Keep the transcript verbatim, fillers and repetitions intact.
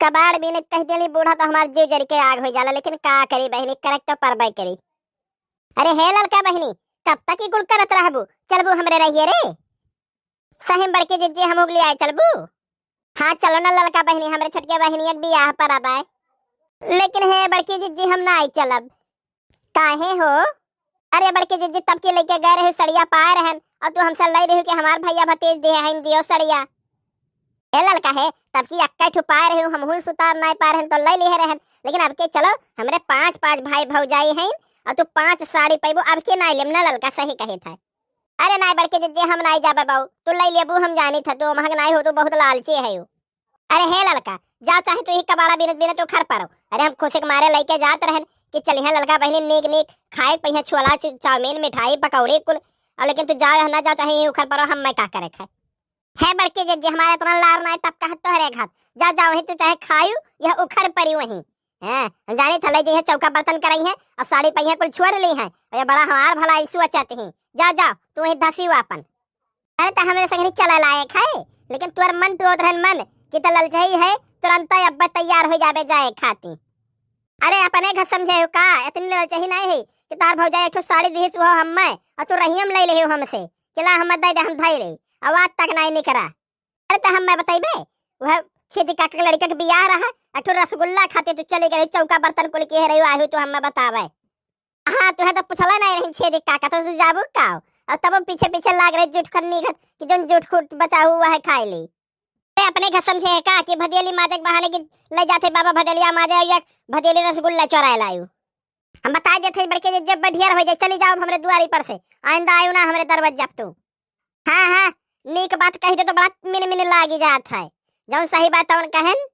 कबाड़ बीनत कहि देली बूढ़ा तो हमार जीव जरि के आग होइ जाला, लेकिन का करी बहिनी, करे तो परबे करी। अरे हे ललका बहिनी, कब तक ई कुल करत रहबू? चलबू हमरे रहिए रे। सही में बड़की जिज्जी, हमहू के लियाए चलबू? हाँ चलो ना ललका बहिनी, हमरे छोटके बहिनिया के बियाह परब आए। लेकिन हे बड़की जिज्जी, हम नाई चलब। काहे हो? अरे बड़की जिज्जी, तब की लइके गए रहे सड़िया पाए रहन, और तू हमसे लई रही कि हमार भैया भतीज दिहे हैं, दियो सड़िया। ए ललका हे, तब की अक्का ठुपाए रहे, हमहूँ सुतार नाई पाए रहन तो लई लिहे रहन, लेकिन अब के चलो, हमरे पाँच पाँच भाई भौजाई हैं, और तू पाँच साड़ी पैबू, अब के नाई लेम ना ललका, सही कहे था। अरे नाई बड़की जिज्जी, हम नाई जाबे बाऊ, तू लई लेबू, हम जानी था, तू महंग नाई हो, तू बहुत लालची है। अरे हे ललका, जाओ चाहे तू ही कबाड़ा बीनत बीनत उखर परो। अरे हम खुशी के मारे लइके जात रहन कि चलिहैं ललका बहिनी नीक नीक खाए के पइहैं, छोला च-, चाउमीन, मिठाई, पकौड़ी कुल। और लेकिन तू जाओ ना जाओ चाहे यहीं उखर परो, हम मैं का करे खाए। हे बड़की जिज्जी, हमारे इतना लार ना है, तब कहत तोहरे घात। जाओ जाओ वहीं तू चाहे खायू, यह उखर परी वहीं। हैं, हम जानी था लई जइहैं चौका बर्तन करइहैं और साड़ी पइहैं कुल छोड़ ली हैं। और ये बड़ा हमार भला ईसु अचत ही। जाओ जाओ तू वहीं धसी अपन। अरे त हमरे संगरी चले लायक है, लेकिन तोर मन टोत रहन मन कि त ललचही है, तुरंत अब्बे तैयार हो जाबे जाए खाती। अरे अपने घर समझे हो का, इतनी ललचही नहीं है कि तार भौजाई एक ठो साड़ी दिहिस वो हम्मे, और तू रहियम ले लेहो हमसे, कि ला हम्मे दे दे हम धई रही, और आज तक नहीं निकरा। अरे त हम्मे बतइबे, वह छेदी काका के लड़का के बियाह रहा, एक ठो रसगुल्ला खाते तू चली गई, चौका बर्तन कुल के रही, आहू तू हम्मे बतावे। हाँ, तुहे तो पुछला नहीं रही छेदी काका, तो तू जाबू का? और तब पीछे पीछे लाग रही जुठ खन्नी खत कि जोन जुठ खुट बचा हुआ है खाए ले। ते अपने घर समझे है का कि भदेली माजे के बहाने कि ले जाते बाबा भदेलिया माजे और एक भदेली रसगुल्ला चोराए लायू। हम बताए देते हैं बड़के जे जब बढ़िया हो जाए, चली जाओ हमरे दुआरी पर से, आइंदा आयु ना हमरे दरवाजा पे तू। हाँ हाँ, नीक बात कही तो, तो बड़ा मिन मिन लागी जात है। जौन सही बात तौन कहन,